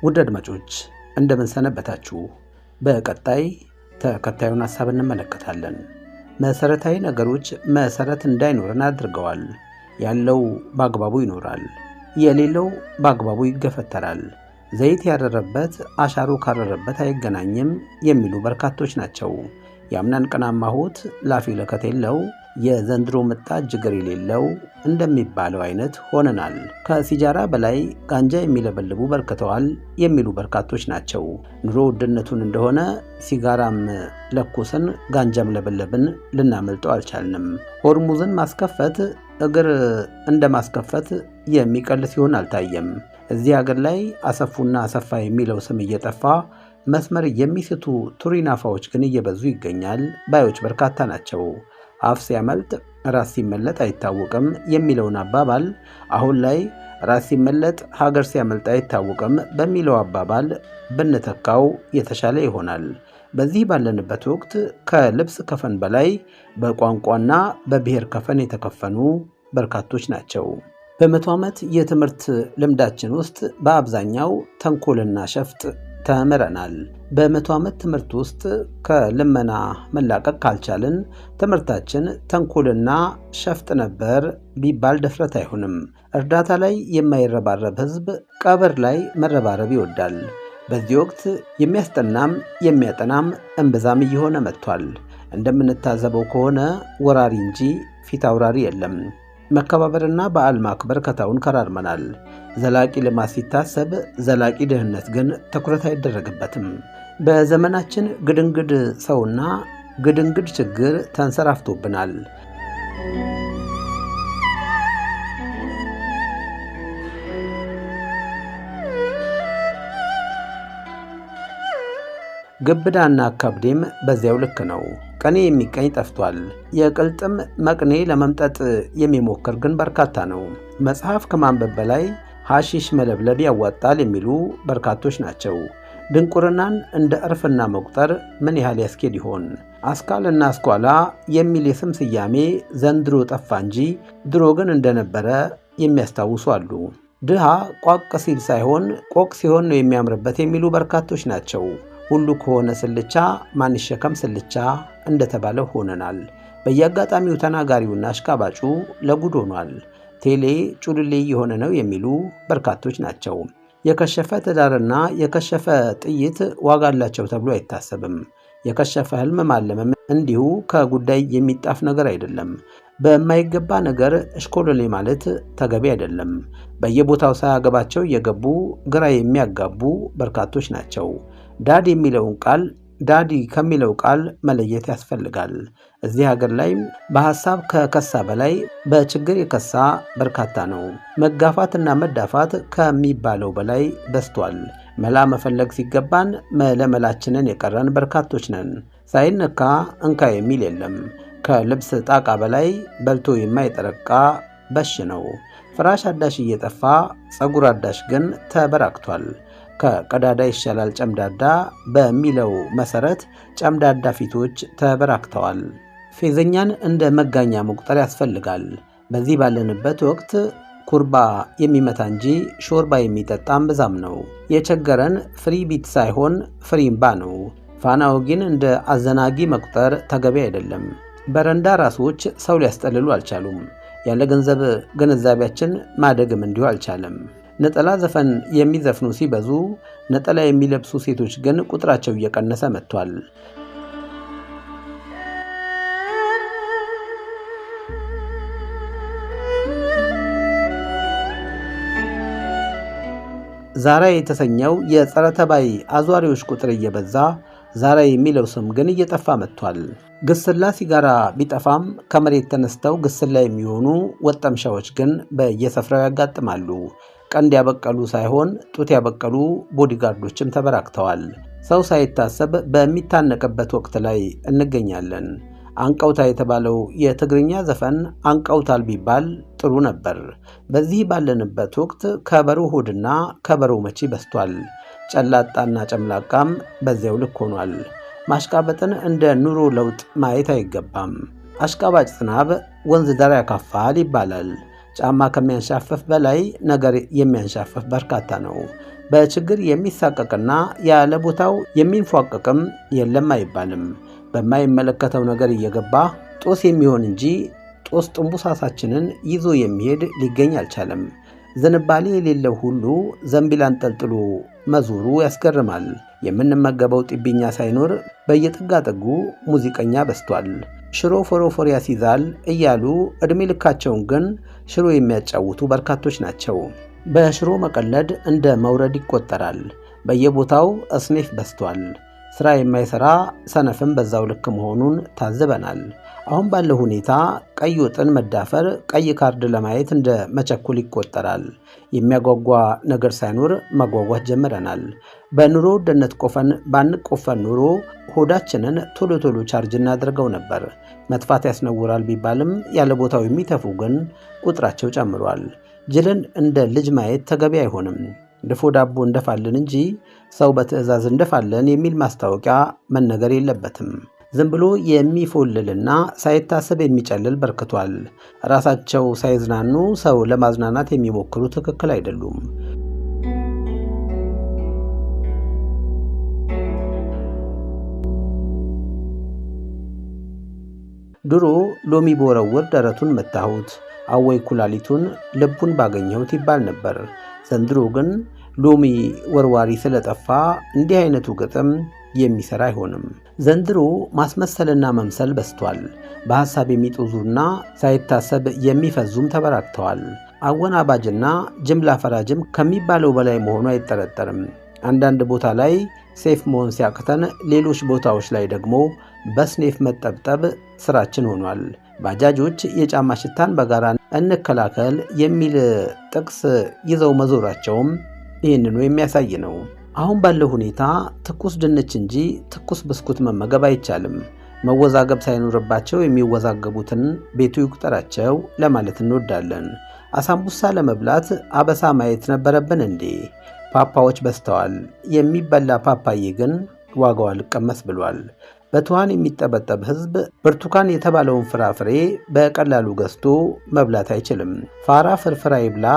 ውድ አድማጮች እንደምን ሰነበታችሁ? በቀጣይ ተከታዩን ሀሳብ እንመለከታለን። መሰረታዊ ነገሮች መሰረት እንዳይኖረን አድርገዋል። ያለው በአግባቡ ይኖራል፣ የሌለው በአግባቡ ይገፈተራል። ዘይት ያረረበት አሻሮ ካረረበት አይገናኝም የሚሉ በርካቶች ናቸው። የአምናን ቀናማሁት ላፊ ለከት የለው፣ የዘንድሮ ምጣ ጅግር የሌለው እንደሚባለው አይነት ሆነናል። ከሲጃራ በላይ ጋንጃ የሚለበልቡ በርክተዋል የሚሉ በርካቶች ናቸው። ኑሮ ውድነቱን እንደሆነ ሲጋራም ለኮስን ጋንጃም ለበለብን ልናመልጠው አልቻልንም። ሆርሙዝን ማስከፈት እግር እንደ ማስከፈት የሚቀል ሲሆን አልታየም። እዚህ ሀገር ላይ አሰፉና አሰፋ የሚለው ስም እየጠፋ መስመር የሚስቱ ቱሪናፋዎች ግን እየበዙ ይገኛል ባዮች በርካታ ናቸው። አፍ ሲያመልጥ ራስ ሲመለጥ አይታወቅም የሚለውን አባባል አሁን ላይ ራስ ሲመለጥ ሀገር ሲያመልጥ አይታወቅም በሚለው አባባል ብንተካው የተሻለ ይሆናል። በዚህ ባለንበት ወቅት ከልብስ ከፈን በላይ በቋንቋና በብሔር ከፈን የተከፈኑ በርካቶች ናቸው። በ100 ዓመት የትምህርት ልምዳችን ውስጥ በአብዛኛው ተንኮልና ሸፍጥ ተምረናል። በ100 ዓመት ትምህርት ውስጥ ከልመና መላቀቅ ካልቻልን ትምህርታችን ተንኮልና ሸፍጥ ነበር ቢባል ድፍረት አይሆንም። እርዳታ ላይ የማይረባረብ ሕዝብ ቀብር ላይ መረባረብ ይወዳል። በዚህ ወቅት የሚያስጠናም የሚያጠናም እምብዛም እየሆነ መጥቷል። እንደምንታዘበው ከሆነ ወራሪ እንጂ ፊት አውራሪ የለም። መከባበርና በዓል ማክበር ከታውን ከራርመናል። ዘላቂ ልማት ሲታሰብ ዘላቂ ድህነት ግን ትኩረት አይደረግበትም። በዘመናችን ግድንግድ ሰውና ግድንግድ ችግር ተንሰራፍቶብናል። ግብዳና ከብዴም በዚያው ልክ ነው። ቅኔ የሚቀኝ ጠፍቷል። የቅልጥም መቅኔ ለመምጠጥ የሚሞክር ግን በርካታ ነው። መጽሐፍ ከማንበብ በላይ ሐሺሽ መለብለብ ያዋጣል የሚሉ በርካቶች ናቸው። ድንቁርናን እንደ እርፍና መቁጠር ምን ያህል ያስኬድ ይሆን? አስካልና አስኳላ የሚል የስም ስያሜ ዘንድሮ ጠፋ እንጂ ድሮ ግን እንደነበረ የሚያስታውሱ አሉ። ድሃ ቋቅ ሲል ሳይሆን ቆቅ ሲሆን ነው የሚያምርበት የሚሉ በርካቶች ናቸው። ሁሉ ከሆነ ስልቻ ማን ይሸከም ስልቻ እንደተባለው ሆነናል። በየአጋጣሚው ተናጋሪውና አሽቃባጩ ለጉድ ሆኗል። ቴሌ ጩልሌ እየሆነ ነው የሚሉ በርካቶች ናቸው። የከሸፈ ትዳርና የከሸፈ ጥይት ዋጋ አላቸው ተብሎ አይታሰብም። የከሸፈ ህልም ማለምም እንዲሁ ከጉዳይ የሚጣፍ ነገር አይደለም። በማይገባ ነገር እሽኮሎሌ ማለት ተገቢ አይደለም። በየቦታው ሳያገባቸው እየገቡ ግራ የሚያጋቡ በርካቶች ናቸው። ዳድ የሚለውን ቃል ዳዲ ከሚለው ቃል መለየት ያስፈልጋል። እዚህ ሀገር ላይ በሐሳብ ከከሳ በላይ በችግር የከሳ በርካታ ነው። መጋፋትና መዳፋት ከሚባለው በላይ በዝቷል። መላ መፈለግ ሲገባን መለመላችንን የቀረን በርካቶች ነን። ሳይነካ እንካ የሚል የለም። ከልብስ ጣቃ በላይ በልቶ የማይጠረቃ በሽ ነው። ፍራሽ አዳሽ እየጠፋ ፀጉር አዳሽ ግን ተበራክቷል። ከቀዳዳ ይሻላል ጨምዳዳ በሚለው መሰረት ጨምዳዳ ፊቶች ተበራክተዋል። ፌዘኛን እንደ መጋኛ መቁጠር ያስፈልጋል። በዚህ ባለንበት ወቅት ኩርባ የሚመታ እንጂ ሾርባ የሚጠጣ እምብዛም ነው። የቸገረን ፍሪ ቢት ሳይሆን ፍሪምባ ነው። ፋና ወጊን እንደ አዘናጊ መቁጠር ተገቢ አይደለም። በረንዳ ራሶች ሰው ሊያስጠልሉ አልቻሉም። ያለ ገንዘብ ግንዛቤያችን ማደግም እንዲሁ አልቻለም። ነጠላ ዘፈን የሚዘፍኑ ሲበዙ ነጠላ የሚለብሱ ሴቶች ግን ቁጥራቸው እየቀነሰ መጥቷል። ዛራ የተሰኘው የጸረ ተባይ አዟሪዎች ቁጥር እየበዛ ዛራ የሚለው ስም ግን እየጠፋ መጥቷል። ግስላ ሲጋራ ቢጠፋም ከመሬት ተነስተው ግስላ የሚሆኑ ወጠምሻዎች ግን በየስፍራው ያጋጥማሉ። ቀንድ ያበቀሉ ሳይሆን ጡት ያበቀሉ ቦዲጋርዶችም ተበራክተዋል። ሰው ሳይታሰብ በሚታነቅበት ወቅት ላይ እንገኛለን። አንቀውታ የተባለው የትግርኛ ዘፈን አንቀውታል ቢባል ጥሩ ነበር። በዚህ ባለንበት ወቅት ከበሮ ሆድና ከበሮ መቺ በዝቷል። ጨላጣና ጨምላቃም በዚያው ልክ ሆኗል። ማሽቃበጥን እንደ ኑሮ ለውጥ ማየት አይገባም። አሽቃባጭ ዝናብ ወንዝ ዳር ያካፋል ይባላል። ጫማ ከሚያንሻፈፍ በላይ ነገር የሚያንሻፈፍ በርካታ ነው። በችግር የሚሳቀቅና ያለ ቦታው የሚንፏቀቅም የለም አይባልም። በማይመለከተው ነገር እየገባ ጦስ የሚሆን እንጂ ጦስ ጥንቡሳሳችንን ይዞ የሚሄድ ሊገኝ አልቻለም። ዝንባሌ የሌለው ሁሉ ዘንቢል አንጠልጥሎ መዞሩ ያስገርማል። የምንመገበው ጢብኛ ሳይኖር በየጥጋጥጉ ሙዚቀኛ በዝቷል። ሽሮ ፎሮፎር ያስይዛል እያሉ ዕድሜ ልካቸውን ግን ሽሮ የሚያጫውቱ በርካቶች ናቸው። በሽሮ መቀለድ እንደ መውረድ ይቆጠራል። በየቦታው እስኔፍ በዝቷል። ስራ የማይሰራ ሰነፍም በዛው ልክ መሆኑን ታዝበናል። አሁን ባለው ሁኔታ ቀይ ወጥን መዳፈር ቀይ ካርድ ለማየት እንደ መቸኮል ይቆጠራል። የሚያጓጓ ነገር ሳይኖር መጓጓት ጀምረናል። በኑሮ ውድነት ቆፈን ባንቆፈን ኑሮ ሆዳችንን ቶሎ ቶሎ ቻርጅ እናደርገው ነበር። መጥፋት ያስነውራል ቢባልም ያለ ቦታው የሚተፉ ግን ቁጥራቸው ጨምሯል። ጅልን እንደ ልጅ ማየት ተገቢ አይሆንም። ድፎ ዳቦ እንደፋለን እንጂ ሰው በትዕዛዝ እንደፋለን የሚል ማስታወቂያ መነገር የለበትም። ዝም ብሎ የሚፎልልና ሳይታሰብ የሚጨልል በርክቷል። ራሳቸው ሳይዝናኑ ሰው ለማዝናናት የሚሞክሩ ትክክል አይደሉም። ድሮ ሎሚ በወረውር ደረቱን መታሁት፣ አወይ ኩላሊቱን ልቡን ባገኘሁት ይባል ነበር። ዘንድሮ ግን ሎሚ ወርዋሪ ስለጠፋ እንዲህ አይነቱ ግጥም የሚሰራ አይሆንም። ዘንድሮ ማስመሰልና መምሰል በዝቷል። በሐሳብ የሚጦዙና ሳይታሰብ የሚፈዙም ተበራክተዋል። አወናባጅና ጅምላ ፈራጅም ከሚባለው በላይ መሆኑ አይጠረጠርም። አንዳንድ ቦታ ላይ safe መሆን ሲያቅተን፣ ሌሎች ቦታዎች ላይ ደግሞ በስኔፍ መጠብጠብ ስራችን ሆኗል። ባጃጆች የጫማ ሽታን በጋራ እንከላከል የሚል ጥቅስ ይዘው መዞራቸውም ይህንኑ የሚያሳይ ነው። አሁን ባለው ሁኔታ ትኩስ ድንች እንጂ ትኩስ ብስኩት መመገብ አይቻልም። መወዛገብ ሳይኖርባቸው የሚወዛገቡትን ቤቱ ይቁጠራቸው ለማለት እንወዳለን። አሳምቡሳ ለመብላት አበሳ ማየት ነበረብን እንዴ? ፓፓዎች በዝተዋል። የሚበላ ፓፓዬ ግን ዋጋው አልቀመስ ብሏል። በትኋን የሚጠበጠብ ሕዝብ ብርቱካን የተባለውን ፍራፍሬ በቀላሉ ገዝቶ መብላት አይችልም። ፋራ ፍርፍራ ይብላ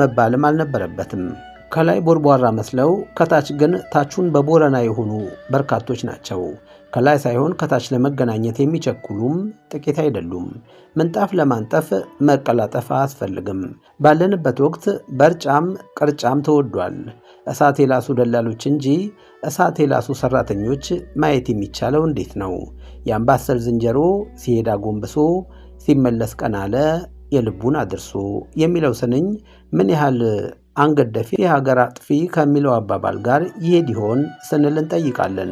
መባልም አልነበረበትም። ከላይ ቦርቧራ መስለው ከታች ግን ታቹን በቦረና የሆኑ በርካቶች ናቸው። ከላይ ሳይሆን ከታች ለመገናኘት የሚቸኩሉም ጥቂት አይደሉም። ምንጣፍ ለማንጠፍ መቀላጠፍ አያስፈልግም። ባለንበት ወቅት በርጫም ቅርጫም ተወዷል። እሳት የላሱ ደላሎች እንጂ እሳት የላሱ ሰራተኞች ማየት የሚቻለው እንዴት ነው? የአምባሰል ዝንጀሮ ሲሄድ አጎንብሶ ሲመለስ ቀና አለ የልቡን አድርሶ የሚለው ስንኝ ምን ያህል አንገት ደፊ የሀገር አጥፊ ከሚለው አባባል ጋር ይሄድ ይሆን ስንል እንጠይቃለን።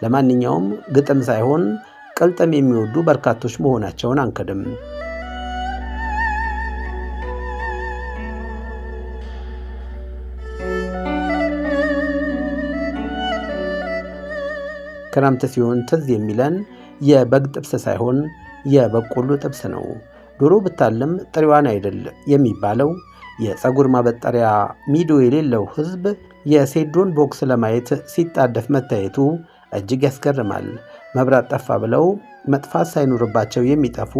ለማንኛውም ግጥም ሳይሆን ቅልጥም የሚወዱ በርካቶች መሆናቸውን አንክድም። ክረምት ሲሆን ትዝ የሚለን የበግ ጥብስ ሳይሆን የበቆሎ ጥብስ ነው። ዶሮ ብታልም ጥሬዋን አይደል የሚባለው። የፀጉር ማበጠሪያ ሚዶ የሌለው ሕዝብ የሴዶን ቦክስ ለማየት ሲጣደፍ መታየቱ እጅግ ያስገርማል። መብራት ጠፋ ብለው መጥፋት ሳይኖርባቸው የሚጠፉ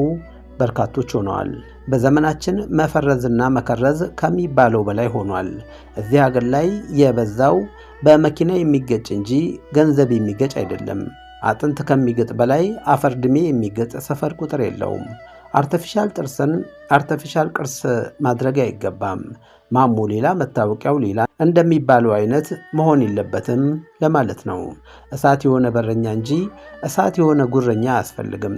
በርካቶች ሆነዋል። በዘመናችን መፈረዝና መከረዝ ከሚባለው በላይ ሆኗል። እዚህ ሀገር ላይ የበዛው በመኪና የሚገጭ እንጂ ገንዘብ የሚገጭ አይደለም። አጥንት ከሚገጥ በላይ አፈር ድሜ የሚገጥ ሰፈር ቁጥር የለውም። Artificial ጥርስን artificial ቅርስ ማድረግ አይገባም። ማሞ ሌላ መታወቂያው ሌላ እንደሚባለው አይነት መሆን የለበትም ለማለት ነው። እሳት የሆነ በረኛ እንጂ እሳት የሆነ ጉረኛ አያስፈልግም።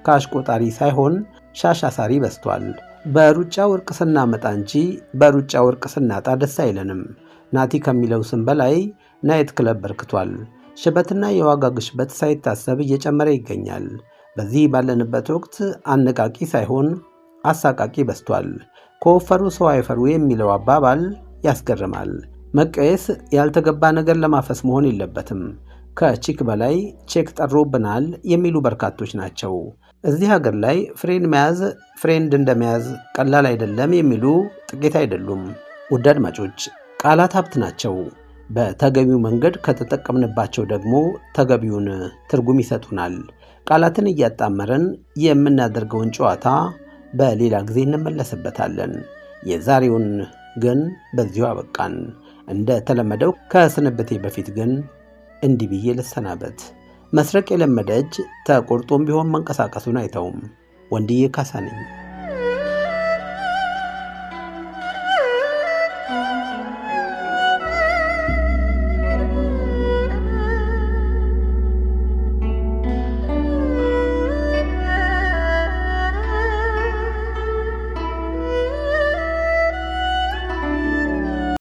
Cash ቆጣሪ ሳይሆን ሻሽ አሳሪ በዝቷል። በሩጫ ወርቅ ስናመጣ እንጂ በሩጫ ወርቅ ስናጣ ደስ አይለንም። ናቲ ከሚለው ስም በላይ night club በርክቷል። ሽበትና የዋጋ ግሽበት ሳይታሰብ እየጨመረ ይገኛል። በዚህ ባለንበት ወቅት አነቃቂ ሳይሆን አሳቃቂ በዝቷል። ከወፈሩ ሰው አይፈሩ የሚለው አባባል ያስገርማል። መቀየስ ያልተገባ ነገር ለማፈስ መሆን የለበትም። ከ chick በላይ ቼክ ጠሮብናል የሚሉ በርካቶች ናቸው። እዚህ ሀገር ላይ ፍሬን መያዝ friend እንደመያዝ ቀላል አይደለም የሚሉ ጥቂት አይደሉም። ውድ አድማጮች፣ ቃላት ሀብት ናቸው። በተገቢው መንገድ ከተጠቀምንባቸው ደግሞ ተገቢውን ትርጉም ይሰጡናል። ቃላትን እያጣመረን የምናደርገውን ጨዋታ በሌላ ጊዜ እንመለስበታለን። የዛሬውን ግን በዚሁ አበቃን። እንደ ተለመደው ከስንብቴ በፊት ግን እንዲህ ብዬ ልሰናበት። መስረቅ የለመደ እጅ ተቆርጦም ቢሆን መንቀሳቀሱን አይተውም። ወንድዬ ካሳ ነኝ።